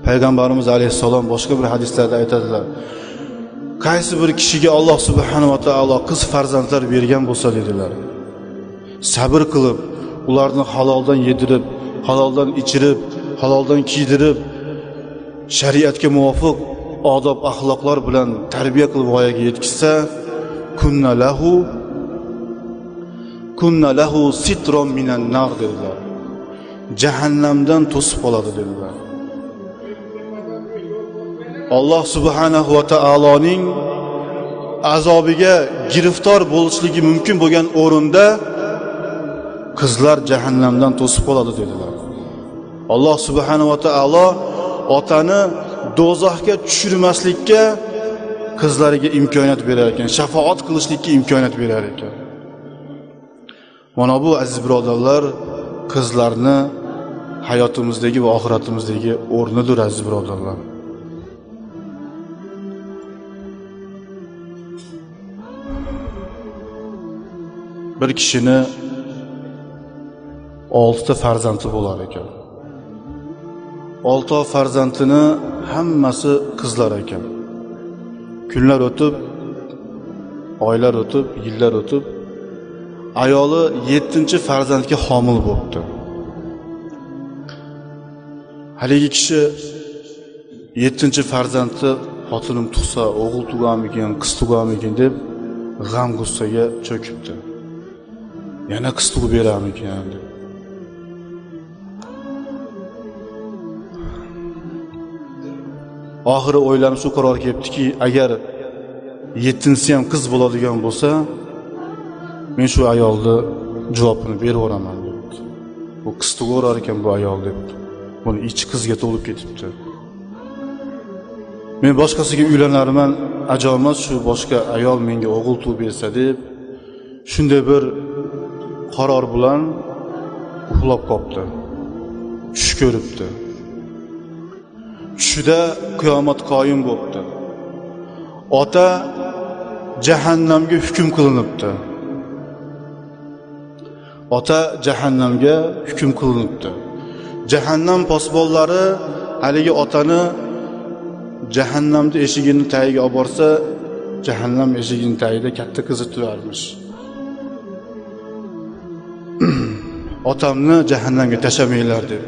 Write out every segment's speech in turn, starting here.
Payg'ambarimiz alayhissalom boshqa bir hadislarda aytadilar: qaysi bir kishiga Alloh subhanahu va taolo qiz farzandlar bergan bo'lsa dedilar, sabr qilib, ularni haloldan yedirib, haloldan ichirib, haloldan kiydirib, shariatga muvofiq odob axloqlar bilan tarbiya qilib voyaga yetkazsa, kunna lahu sitron minan nar dedilar. Jahannamdan to'sib qoladi dedilar. Alloh subhanahu va taoloning azobiga giriftor bo'lishligi mumkin bo'lgan o'rinda qizlar jahannamdan to'sib qoladi dedilar. Alloh subhanahu va taolo otani do'zaxga tushirmaslikka qizlariga imkoniyat berar ekan, shafaat qilishlikka imkoniyat berar ekan. Mana bu aziz birodarlar, qizlarni hayotimizdagi va oxiratimizdagi o'rnidir aziz birodarlar. Bir kishini 6 ta farzandi bo'lar ekan. 6 farzandini hammasi qizlar ekan. Kunlar o'tib, oylar o'tib, yillar o'tib, ayoli 7-farzandga homil bo'libdi. Haligi kishi 7-farzandni xotinim tug'sa, o'g'il tug'amikin, qiz tug'amikin deb g'am-g'ussaga cho'kibdi. Yana qiz tug'ib beramikin deb. Oxiri o'ylanib shu qarorga kelibdiki, agar 7-si ham qiz bo'ladigan bo'lsa, men shu ayolni javobini beraveraman debdi. Bu qiz tug'averar ekan bu ayol debdi. Buni ichi qizga to'lib ketibdi. Men boshqasiga uylanarman, ajomas shu boshqa ayol menga o'g'il tug'ib bersa deb shunday bir qaror bilan uxlab qopti. Tush ko'ribdi. Tushida qiyomat qoyim bo'pti. Ota jahannamga hukm qilinibdi. Ota jahannamga hukm qilinibdi. Jahannam posbonlari haligi otani jahannamni eshigini tagiga olib borsa, jahannam eshigining tagida katta qizi turarmish. Otamni jahannamga tashamanglar deb.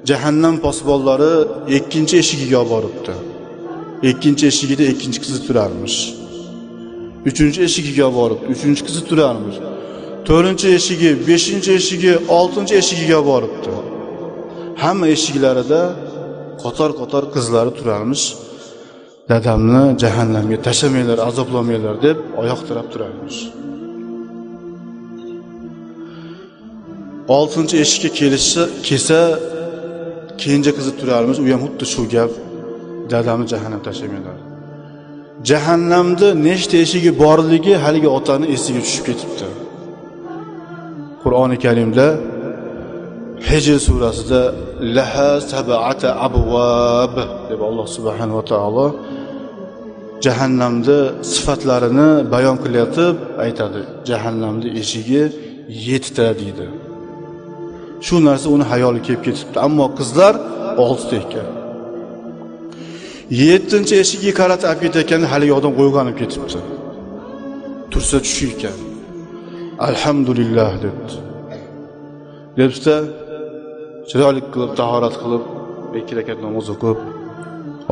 Jahannam posbonlari ikkinchi eshigiga olib boribdi. Ikkinchi eshigida ikkinchi qizi turarmish. Uchinchi eshigiga olib boribdi, uchinchi qizi turarmish. To'rtinchi eshigi, beshinchi eshigi, oltinchi eshigiga olib boribdi. Hamma eshiklarida qator-qator qizlari turarmish. Dadamni jahannamga tashamanglar, azoblamanglar deb oyoq tirab turarmish. Oltinchi eshikka kelishi kelsa, kenja qizi turarmish, u ham xuddi shu gap, dadamni jahannamga tashlamanglar. Jahannamda nechta eshigi borligi haligi otani esiga tushib ketibdi. Qur'oni Karimda Hijr surasida laha sab'ata abvab deb Alloh subhanahu va taolo jahannamda sifatlarini bayon qilyotib aytadi. Jahannamda eshigi 7 ta deydi. Shu narsa uni hayoliga kelib ketibdi. Ammo qizlar 6 ta ekan. 7-eshigiga qarata olib ketayotganda haligi odam uyg'onib ketibdi. Tursa tushi ekan. Alhamdulillah debdi. Debsa chiroyli qilib tahorat qilib 2 rakat namoz o'qib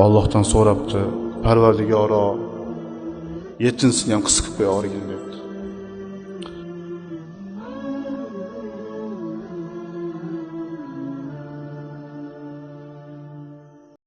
Allohdan so'rabdi: Parvardigoro, 7-sini ham qiz qilib qo'ya olgin debdi.